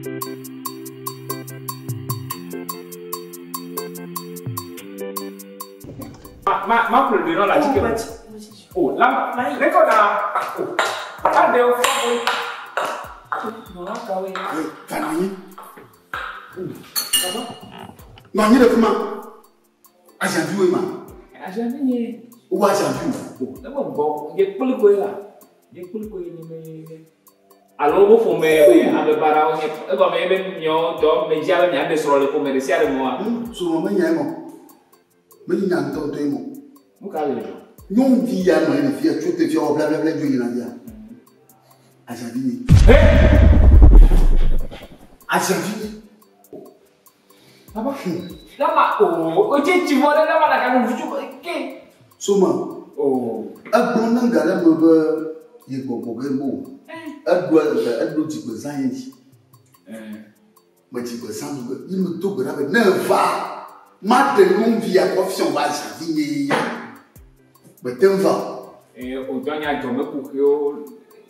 Ma ma ƒle ɖe nɔ le atike me. O la ne kɔ na o aɖe wo fɔ Nɔla kawoe. Va nɔ anyi. Nɔ anyi ɖe fi ma. Aziaviwoe ma. Aziavi nye. Wowɔ aziavi o. Ne me gbɔ nye kpli koe la. Nye kpli koe nye me. Alo wo ƒome be ame baɖawo nye egɔme ye be miawo tɔ medzia be miaɖe srɔ̃ le ƒome ɖe sia ɖe me oa? Srɔ̃ menyae mɔ. Menye nya ŋutɔŋutɔe mɔ. Nu ka le dzɔ? Nyɔnuvi ya nɔ anyi le fia tso te fia wɔ blablabla dzo yina via. Aziavi nye. He! Aziavi nye. Papa, lama o, o tse tsi vɔ ɖe lama ɖaka nu vitsu ke. Soma. O. Egblɔ ne ga ɖe me be ye gbɔgbɔ ge mo. Eɖo eɖo dzigbezã ye dzi. Me dzigbezã nu be yi me do gbe ɖa be ne va ma ɖe nyɔnuvi ya kɔ fiɔ va aziavi nye ya. Mete ŋu va o. Ee, o dɔ nya dzɔ me kuxiwo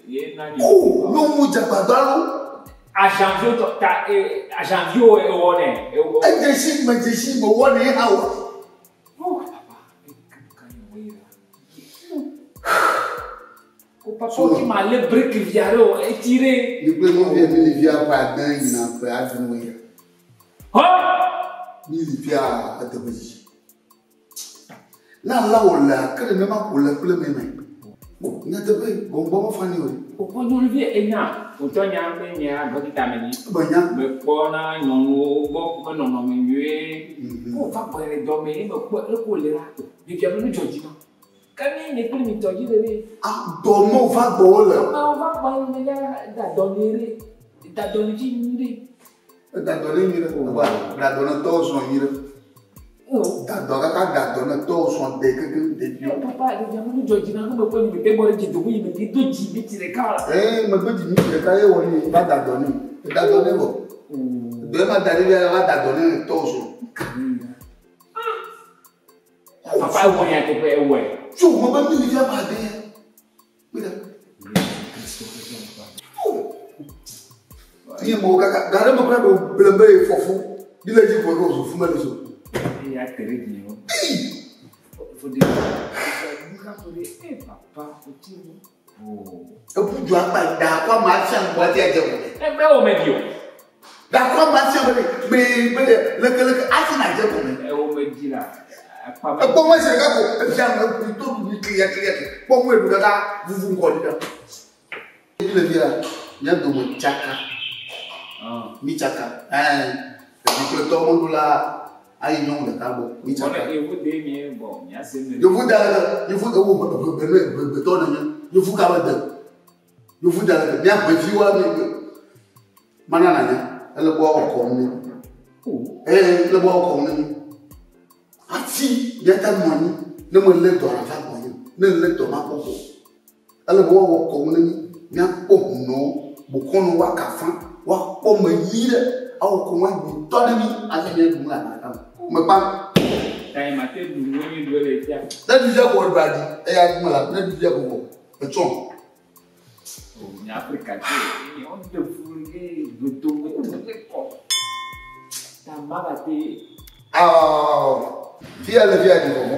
ye na nye. O, nyɔnu dzagbagba lo. Ajanviwo tɔ ta e ajanviwo ewɔ nɛ. Edze si me dze si me wɔ nɛ hã wɔ. O papa, e ka nye wɔ yi la. O papa o ti ma le breki via ɖe o etsi ɖe. Mi kple nɔvia mi le via ƒe ade yina ƒe adre ya. Hɔ! Mi le via eteƒe dzi. Na la wò le ake ɖe ne ma ƒo le kple me me. O nyateƒe gbɔngbɔn mefa ni o. O nyɔnuvi enya wòtsɔ nya be nyea dɔkita me nyi. Menya. Mekpɔna nyɔnuwo gbɔ be nɔnɔme nyuie. Ko va gbɔ le dɔme ye mekpɔ leke wòle la ɖevia be nu dzɔ dzi na. Ke mi nye kple mi tɔ dzi le ɖe. Ah dɔme va gbɔ wole. Dɔme va gbɔ me ya da dɔ nyuie ɖe. Da dɔ ne dzi nyuie ɖe. Da dɔ ne nyuie ɖe. Wa da dɔ ne tɔwo srɔ̃ nyuie ɖe. Da dɔ kaka da dɔ ne tɔwo srɔ̃ de keke ɖeviwo. Papa ɖevia me nu dzɔ dzi na ne mekpɔ nye mete gbɔ ɖe dzi dogo yi mete do dzi mi tsi ɖeka la. Ee megbe dzi mi tsi ɖeka ye wɔ ne va da dɔ ne. Da dɔ ne vɔ. Dɔ ma da ɖevia va da dɔ ne tɔwo srɔ̃. Papa ewɔ nya teƒe ewɔe. Tso me be mi ɖevia ma de. Kpe ɖe. Nye mo kaka ga ɖe me kura ɖo blem be ye fɔfu. Mi le dzi vɔ ɖo zu fu me le so. Eya te ɖe dzi o. Fode. Papa oti mu. Ebu dzo akpa da kɔ ma fia ŋgbɔ ati adze gɔme. Ebe wo me di o. Da kɔ ma fia be be be leke leke ati na dze gɔme. Ewo me di la. Ekpɔ ŋu esi ɖeka ko efia ŋu eku to ɖuɖu klia klia kpɔ ŋu eɖu kaka vuvu ŋkɔ ɖi ɖa. Mi le fia mía dome tsaka. Mi tsaka. Ɛɛ evi kple tɔ meɖo la ayi nyɔnu ɖeka gbɔ. Mi tsaka. Yevu de mi bɔ mía se me. Yevu da le yevu ewo ʋegbe ne ʋegbetɔ nenye yevu ka be de. Yevu da le mía ʋeviwoa mi mana na nya ele bɔ awɔ kɔm ne. Ee ele bɔ awɔ kɔm ne mi. Ati míata nɔ anyi ne me lé dɔ va gbɔ nye ne lé dɔ ma kpɔ kɔ. Ele be woawɔ kɔm ne mi míakpɔ hunɔwo bokɔnɔ woaka fa woakpɔ me nyui ɖe awɔ kɔm anyi tɔ ɖe mi hafi míaɖu nu le agbadɔ me. Mekpa. Ta ma te ɖu nu nyui ɖu le fia. Ne ɖu fia ko ɖu aɖi eya me la ne ɖu fia ko vɔ etsɔ. O nye Afrika dzi ye wo ɖe fu ɖe gbedome le kɔ. Ta ma ba te. Awɔ fia le fia ɖi vɔvɔ.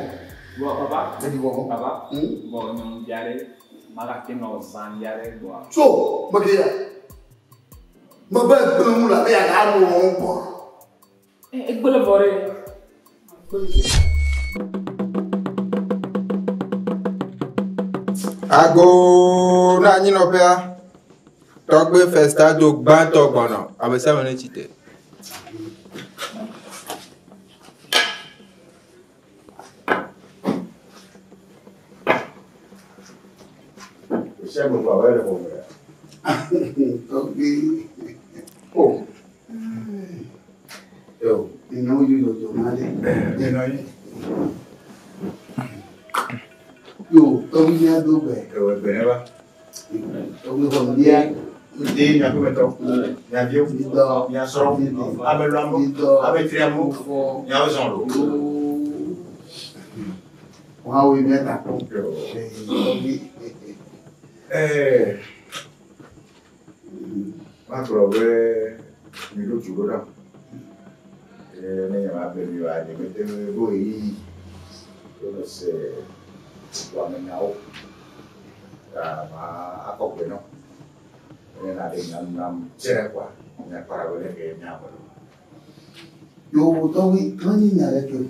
Bɔ papa. Ɖi vɔvɔ. Papa. Bɔ nyɔnuvi aɖe ma gate nɔ zã vi aɖe gbɔa. Tso meke ya. Mebe gblẽ nu le abe ya nu wɔm gbɔ. Egblẽ vɔ ɖe. Ago na anyinɔƒea tɔgbe festa do gbãtɔ gbɔnɔ ame sia ame ne tsi te. Tɔgbe. O. Yo. Ìnáwó yóò yọjọ máa dé. Ìnáwó yìí. Yo, tɔgbe ní adó gbẹ. Ẹ̀wọ̀ ẹgbẹ̀ rẹ wa. Tɔgbe xɔ bíá. Ŋdé miaƒemetɔ, miaviwo, Midɔ. miasrɔ̃wo, ameluamewo, Midɔ. ametriamewo, Fɔ. miawo zɔn lo. Wọn á wo miata kpɔ. Tɔgbe. Ɛɛ, magblɔ be Mi ɖo tu ɖo ɖam. Eye ne nye ma ble mi oa, nye mete ŋu ɖo ɣeyiɣi be mese dua me nyawo. Ta ma akɔ gbe nɔ. Ne naɖe nya nu nam dzre kɔa, míakpɔ ɖa be leke míawɔ ɖo. Yo tɔgbi menye nya ɖeke o.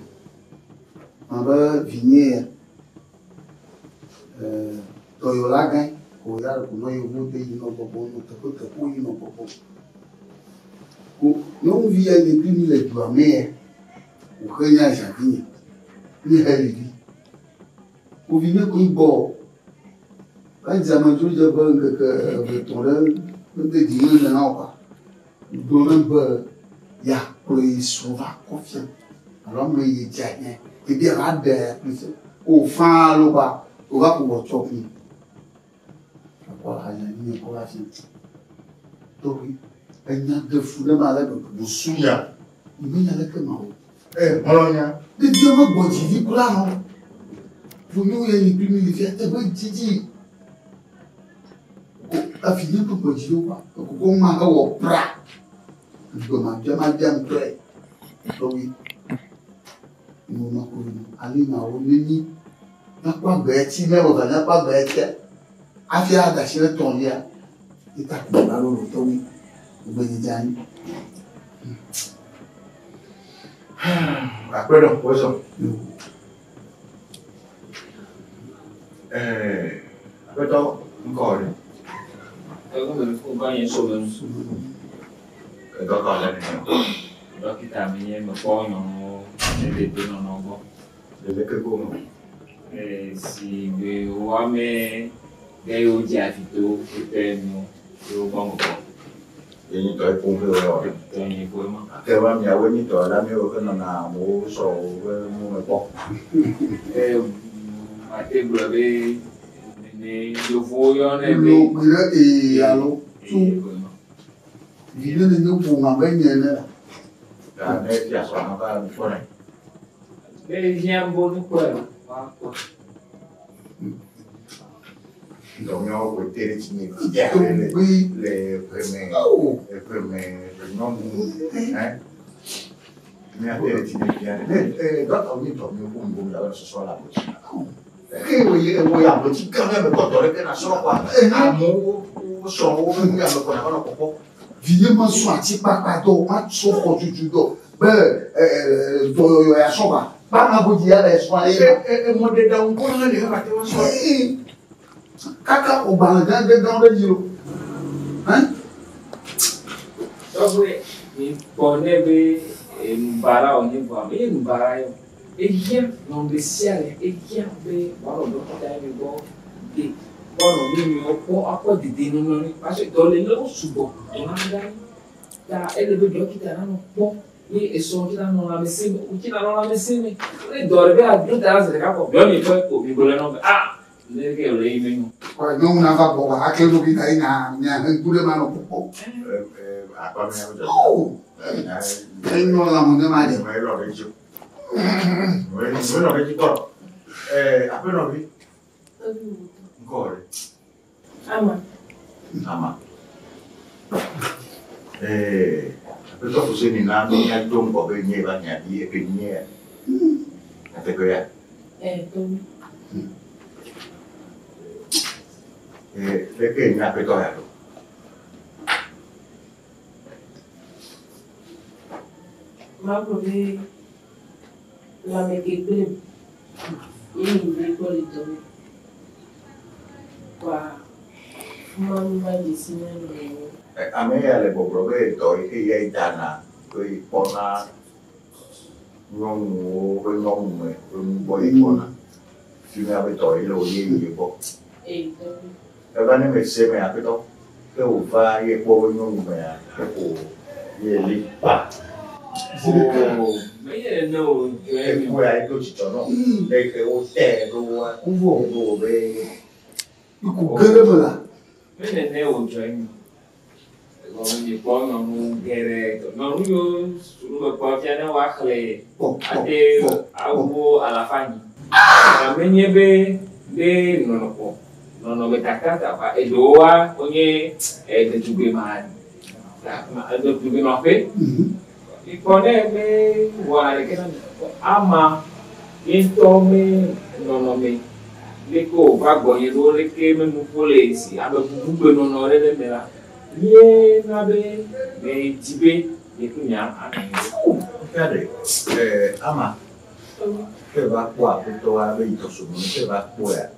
Mabe vinye ya dɔyɔla gãe ko ya ɖe ko nɔ yevu de yi nɔ gbɔgbɔ nɔ teƒe teƒewo yi nɔ gbɔgbɔ. Ko nyɔnuvi ya nye kpli mi le dua me ya wòxe nye azavinye mi he li vi. Ko vinye koe gbɔ edze amedzrodze ƒe ŋkeke eve tɔ̃ ɖe mede dzi me ne na wo kwa. Gblɔ ne be yeakplɔ ye srɔ̃ va kɔ fia alo ame yi dze anyi ebi ava ɖe kpli se o faa lo ba o va ko wɔ tsɔ kun akɔ azavinye kɔ va fia. Tɔgbi enya de fu ne ma le gbegbe. Busunya. Menya leke ma wɔ. E hlɔ̃nya. Ɖeviwo megbɔ dzi vi kura nɔ. Ƒonyewo ya yi kpli mi le fia teƒe dzidzi. Ko afi nye ƒe gbɔ dzi ɖo kwa. Ekoko ma hewɔ pra. Egbe ma bia ma bia ŋutɔe. Tɔgbi. Mo ma ko nu ali ma wo ne nyi. Míakpɔ agbe etsi ne wɔ míakpɔ agbe etsia. Hafi ada asi ɖe tɔ̃lia. Eta ko va lolo tɔgbi. Egbe dzidzi anyi. Akpɛnɔ, wozɔ. Yo. Aƒetɔ ŋkɔ ɖe? Ɛgbɔn mi fún nǹkan yẹn sọ mẹ́nu. Edɔ ka le nene? Dókítà mi yẹn mi kpɔ nyɔnu ne ɖevi nɔnɔ gbɔ. Le leke gome? Si be woame ɖe yewo dze afi to wote nu yewo gbɔ me kpɔ. Ye nyi tɔ eƒom ƒe wɔ. Tɔ nye ƒe ma. Ke va miawoe nyi tɔ la miwo ke nɔna amewo srɔ̃wo ƒe nu me kpɔ. Mate gblɔ be nene yevuwo yɔnɛ be. Lo gbe ɖe ee alo tu. Ee, ƒe ma. Vi ne ne ƒo ma be nye ene la. Ta ne fia srɔ̃ hã va kpɔnɛ. Ne hiã bo nukpɔe woakpɔ. Dɔmiawo koe te ɖe tsinye fia ɖe le Tɔgbi. le ƒe me Oh. ƒe me ƒe nyɔnu. Ɛ míate ɖe tsinye fia ɖe. Ne dɔtɔ nyi tɔ miwo ƒo nu la be sɔsɔ le abotsi. Ke wo ye wo ya abotsi gã ne me kɔ dɔ ɖe ke na srɔ̃ kɔa. Amewo wo srɔ̃wo ƒe nu ya me kɔ na va nɔ kpɔkpɔ. Vinye ma srɔ̃ atikpakpa dɔ, ma srɔ̃ xɔtutu dɔ be dɔyɔyɔ ya srɔ̃ ba. Ba ma godzi ya le srɔ̃ ye ma. Mɔɖeɖaŋu kɔ na le hã te wa srɔ̃. Ee. Kaka wògbalẽ gã gã gã ɖe dzi lo. Hɛn? Tɔgbe mi kpɔ ne be nubara wònye vɔa menye nubara ye o. Ehiã nyɔnu ɖe sia ɖe ehiã be wòanɔ dɔkita ye mi gbɔ de woanɔ nu miwo kpɔ akpɔ dedienɔnɔ ne parce que dɔlélewo sugbɔ dɔnagã ta ele be dɔkita nanɔ kpɔ ye esɔ tsi nanɔ lãmesẽ me wotsi nanɔ lãmesẽ me ne dɔ ɖe be ado ta zi ɖeka kɔ biɔ mi kpɔe ko mi gblɔ nɔ be ah ne ke wòle yi menyo. Kɔ nyɔnu nava gbɔ wa ake ɖokui da yi nya nya he ŋku ɖe ma nɔ kpɔkpɔ. Akpa mi ya Oh. Enyo lãme ne ma ɖe. Me lɔ ɖe dzi o. Me lɔ ɖe dzi kɔ. Aƒenɔvi ŋkɔ ɖe? Ama. Ama. Aƒetɔ Fuseni na míado ŋgɔ be nye va nya vi eƒe nye ya. Nyateƒe ya. Tɔgbi. Leke nye aƒetɔ ya ɖo? Magblɔ be lãme ke gblẽm ye nyi ɖe gbɔ le dɔme. Kɔa fuma mi va dze si na nɔnɔmewo. Ame ya le gbɔgblɔ be dɔ yi ke ya dana be kpɔna nyɔnuwo ƒe nyɔnu me ƒe nu gbɔ ye kpɔna. Fi mia be dɔ yi le wo ye yi gbɔ. Tɔgbi. Eva ne me se me aƒetɔ ke wòva ye kpɔ be nyɔnu mea eko ye li pa. Oo menye nene o dzɔ ye mi o. Eku ya edo dzidzɔ nɔ. Eke wote ɖo wa. Wovɔ. Ɖo be Iku ge ɖe me la. Menye nene o dzɔ ye mi o. Egɔme mi kpɔ nyɔnu geɖe nyɔnu yiwo sunu me kpɔ fia ne woaxlẽ Kpɔ kpɔ ate kpɔ. awu alafa nyi. Menye be be nɔnɔ kpɔ nɔnɔmetata ta eɖewoa wonye ɖetugbui ma Ɖetugbi nɔƒe. Ikpɔ ne me wɔna ɖeke na mi. Ama ye ŋutɔ me nɔnɔme leke wòva gbɔnye ɖo leke me nuƒo le si abe bubugbenɔnɔ ɖe le eme la, ye na be medzi be ye kple mia anɔ anyi ɖo. Fia ɖe, ama, ke va kpɔ aƒetɔa be yi tɔsome ke va kpɔea,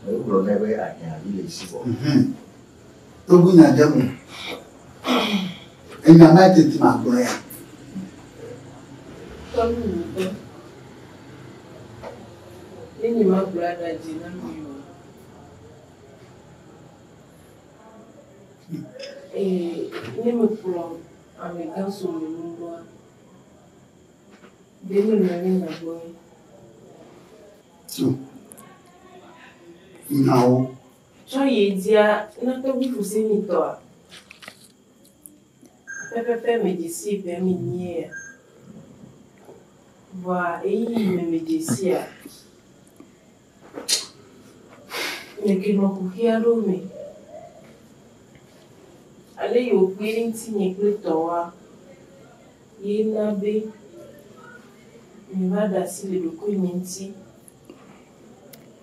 megblɔ nɛ be ahiãvi le esi vɔ. Togu nya dze me. Enya ma tete ma gblɔ ya. Tɔgbi wòtɔ. Ne nye ma gblɔ aɖa dzi na mi o. Ee, ne mekplɔ amegã some nu gbɔa, ɖe menɔ ɖe nya gbɔ ye. So, nyawo. Tsɔ yi dzia na tɔgbi Fuseni tɔa. Pɛpɛpɛ medze si ƒe ame nyie ya. Vɔa ɣeyiɣi me medze sia, meke nɔ kuxi aɖewo me. Ale yi wòkpe ɖe ŋutinye kple tɔwoa, ye na be meva ɖe asi le ɖokuinye ŋuti.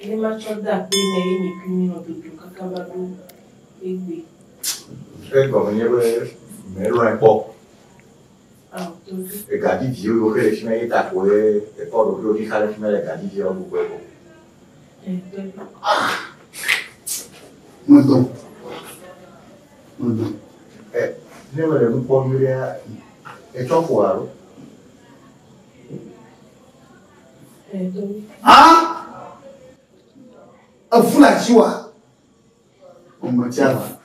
Ne matsɔ de akpe nɛ ye nye kpli míenɔ dodo kaka va ɖo egbe. Egɔme nye be melɔ̃e kpɔ. Ao, tɔgbi. Egaviviwo yiwo ke le fi ma ye ta koe ekɔ ɖokuiwo ɖi xa ɖe fi ma le gaviviawo gbogboe ko. Ɛ, tɔgbi. Medɔ. Medɔ. Ɛ, ne mele nu kpɔm nyuiɖea, etsɔ ƒo alo? Ɛ, tɔgbi. Ah! Efu le asiwòa? Ɔmeti ava.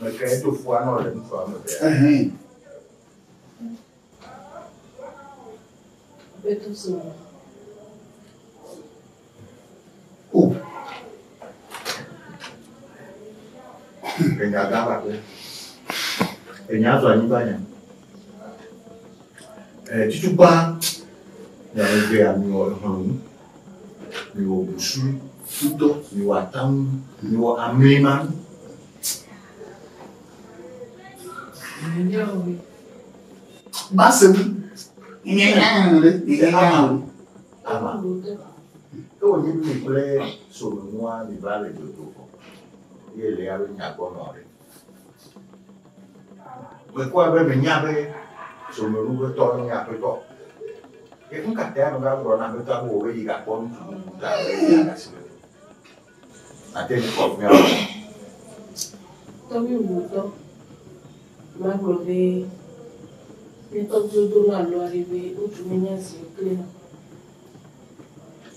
Meke edo fua nɔ le ŋutsua me vea. Ɛhɛn. Aƒetɔ some. O. Enya gã va kpe. Enya zɔ anyigba nya. Ɛ, tutukpa, miame vea miwɔ exlɔ̃nu, miwɔ busu Ŋutɔ. miwɔ ataŋu, miwɔ amlimanu. Menya woe. Ba se mi. Nye nya ɖe. Nye nya ɖe. Ama. Tɔgbi wòtɔ. Ke wònye be mi kple somenua miva le dodo vɔ. Ye le ya be nya gbɔ nɔ ɖe. Mekpɔe be menya be somenu be tɔ nye aƒetɔ. Ke nu ka tae meva gblɔ na aƒetɔa be wò be yi gakpɔ ŋutsu bubu ta be yeaɖe asi le ŋu? Ate ŋu kɔ mía wɔ. Tɔgbi wòtɔ. Magblɔ be ne tɔgbiwo do na alo aɖe be ŋutsu menya zi klina.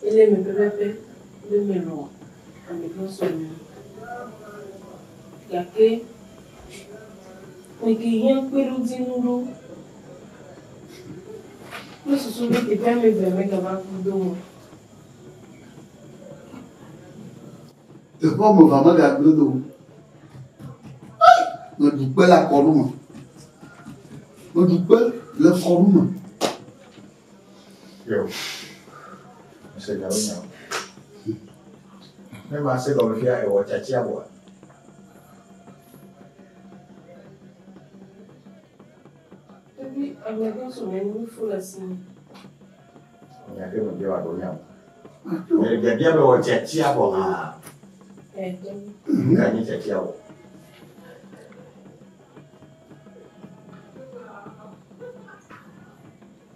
Ele eme pɛpɛpɛ be melɔ̃ amegã some. Gake meke hiã kpeɖodzinu ɖo. Kple susu be teƒe ame eve megava ku do me. Teƒe wɔme evea megagblẽ do o. Meɖu kpe le akɔɖu me. Meɖu kpe le kɔɖu me. Yo. Mese nya be nyawo. Ne ma se gɔme fia ewɔ tsatsia vɔa. Tɔgbi amegã some nu fu le asi me. Nya ke me bia wòaɖo nyawo. Mele biabia be wɔ tsatsia vɔ hã. Ɛ, tɔgbi. Nu ka nye tsatsia vɔ?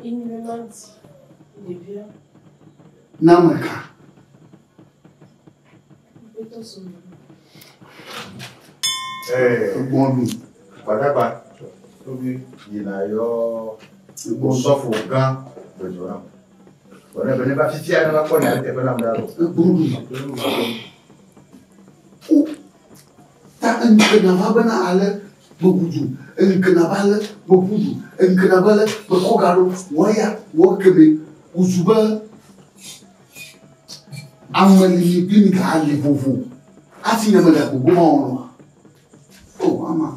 Enyi be madi ɖevia. Na ame ka? Aƒetɔ some. Ee, Egbɔ ɖu. Gbadagba. Tɔgbi yina yɔ Egbɔ ɖu. sɔfo gã gbedzɔ nam. Bɔ ne be ne va fifia ne va kpɔ nya ɖe teƒe nam ɖa o. Egbɔ ɖu. O. Ta eŋke na va bena ale meʋu du. Eŋke na va ale meʋu du. Eŋke na va ale mekɔ ga ɖo. Wɔ ya wɔ keme. Wòzu be ame li mi kpli mi ga li vovo. Hafi nye mega gbogbo ma wɔ nɔa. O ama.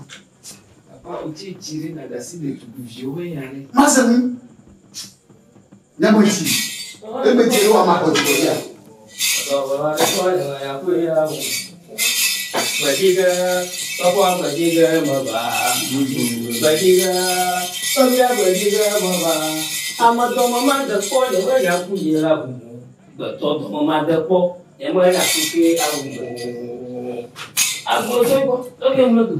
Papa, wòtsi tsi ɖe nàɖe asi ɖetugbiviwo be nya ɖe. Ma se nu. Nye me tsi. Eme tsi ye wɔ ama xɔ dzidzɔ ya. 我我说呀，会呀，我这个 Tɔƒɔ gbedzi ge meva. Gbedzi ge, tɔgbia gbedzi ge meva. Ame dɔme made kpɔ nye menya ku yi la ʋu. Gbetɔ dɔme made kpɔ nye menya ku ke awu. Agbo tɔ gbɔ, tɔgbia mlɔ do.